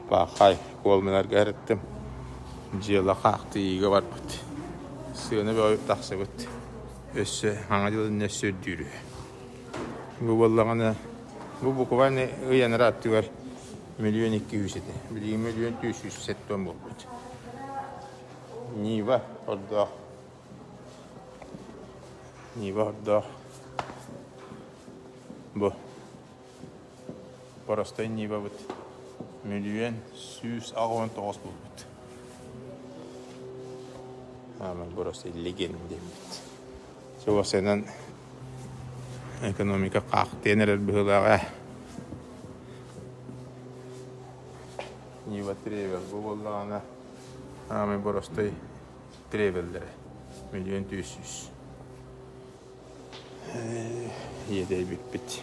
Пахай куолмунарга ырыттым. Дьыала хаахтыйыыга барбыт. Сыана бөҕө тахсыбыт. Өссө хаҥа дьылын өссө үрдүүр үһү. Бу буоллаҕына, бу буквально ый анараа аттыгар 1 200 000 этэ. Билигин 1 470 000 буолбут. Нива ордоох. Нива ордоох. Бу Боростой Нивабыт 1 189 000 буолбут. Аама боростой легенда диэммит. Суосынан экономика хаахтыйан эрэр быһыылаах ээ. Нива Тревел бу буоллаҕына аамай боростой тревеллэрэ 1 400 000. Иэдэйбиппит.